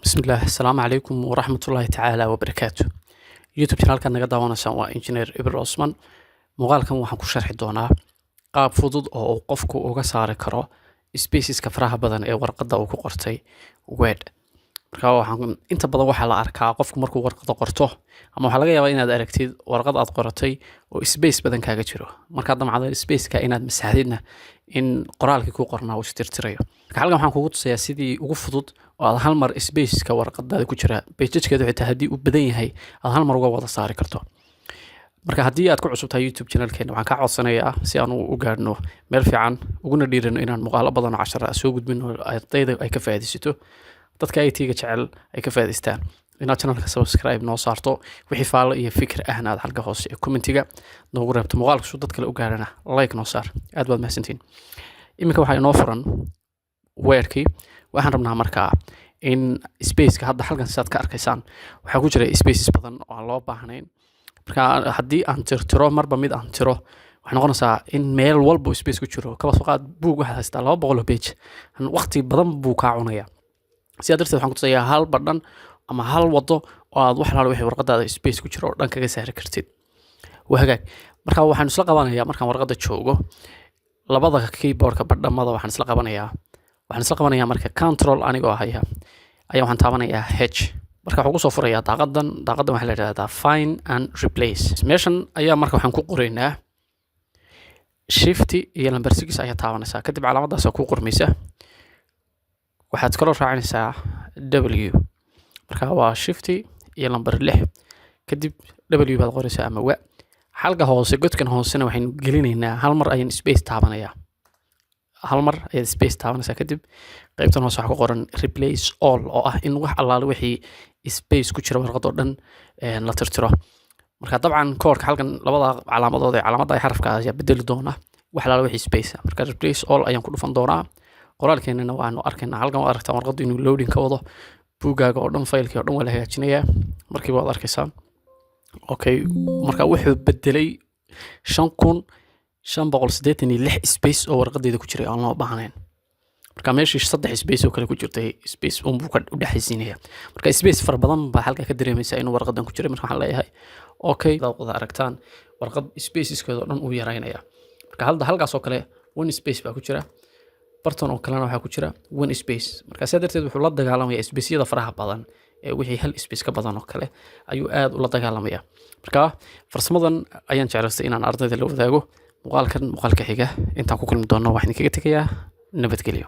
Bismillaah, asalaamu calaykum waraxmatullaahi tacaala wabarakaatu. YouTube channelkaad naga daawanaysaan waa Engineer Ibro Osman. Muuqaalkan waxaan ku sharxi doonaa qaab fudud oo uu qofku uga saari karo spaceska faraha badan ee warqadda uu ku qortay Word. Marka waxaan inta badan waxaa la arkaa qofku markuu warqada qorto, ama waxaa laga yaabaa inaad aragtid warqad aad qoratay oo space badan kaaga jiro. Markaad damcdo spaceka inaad masaxdidna, in qoraalkii kuu qornaa uu istirtirayo. Marka halkan waxaan kugu tusayaa sidii ugu fudud oo aad hal mar spaceka warqadaada ku jira, pageskeedu xitaa haddii uu badan yahay, aad hal mar uga wada saari karto. Marka haddii aad ku cusub tahay YouTube channelkeena, waxaan kaa codsanayaa si aan u gaadhno meel fiican uguna dhiirano inaan muuqaalo badan oo cashara soo gudbino, ardayda ay ka faa'iidaysato, dadka IT-ga jecel ay ka faa'iidaystaan, inaad channelka subscribe noo saarto, wixii faallo iyo fikir ahna aad halka hoose ee commentiga noogu reebto, muuqaalka su dad kale u gaarana like noo saar. Aad baad mahadsantiin. Iminka waxaa inoo furan Wordkii. Waxaan rabnaa markaa in spaceka hadda halkan sidaad ka arkaysaan waxaa ku jira spaces badan oo aan loo baahnayn. Marka haddii aan tirtiro, marba mid aan tiro, waxay noqonaysaa in meel walba space ku jiro. Kaba soo qaad buug waxaad haystaa 200 oo page, waqti badan buu kaa cunaya. Sidaa darteed waxaan kutusayaa hal badhan ama hal wado oo aad wax alaala wixii warqadaada space ku jiro oo dhan kaga saari kartid. Waa hagaag. Marka waxaan isla qabanayaa, markaan warqadda joogo, labada keyboardka badhamada waxaan isla qabanayaa. Marka Control anigoo haya ayaa waxaan taabanayaa H. Marka waxuu kusoo furayaa daaqadan. Daaqadan waxaa la yidhahdaa Find and Replace. Meeshan ayaa marka waxaan ku qoraynaa Shift iyo number 6 ayaa taabanaysaa. Kadib calaamaddaas ku qormaysa, waxaad kaloo raacinaysaa W. Marka waa Shift iyo number 6, kadib W baad qoraysaa ama wa. Halka hoose, godkan hoosena, waxaynu gelinaynaa, hal mar ayaan space taabanayaa. Hal mar ayaad space taabanaysaa. Kadib qaybtan hoose waxaa ku qoran Replace All, oo ah in wax allaale wixii space ku jira warqad oo dhan la tirtiro. Marka dabcan koodhka halkan labada calaamadood ee calaamadda ay xarafka ayaa bedeli doona wax allaale wixii space ah. Marka Replace All ayaan ku dhufan doonaa. Qoraalkeenana waanu arkaynaa. Halkan waad aragtaa warqaddu inuu loading ka wado. Buuggaaga oo dhan, faylkii oo dhan waa la hagaajinayaa, markiiba waad arkaysaa. Okay, marka wuxuu bedelay 5586 space oo warqadeyda ku jiray aan loo baahnayn. Marka meeshii saddex space oo kale ku jirtay, space unbuu ka u dhexaysiinaya. Marka space fara badan baa halka ka dareemaysaa inuu warqadan ku jiray. Marka waxaan leeyahay okay. Hadaad wada aragtaan, warqad spaceskeeda oo dhan uu yaraynaya. Marka hadda halkaas oo kale one space baa ku jira, barton oo kalena waxaa ku jira one space. Marka sidaa darteed wuxuu la dagaalamaya spaceyada faraha badan ee wixii hal space ka badan oo kale ayuu aad ula dagaalamaya. Marka farsamadan ayaan jeclaystay inaan ardayda la wadaago. Muuqaalkan muuqaalka xiga intaan ku kulmi doono, waxaan idinkaga tegayaa nabadgelyo.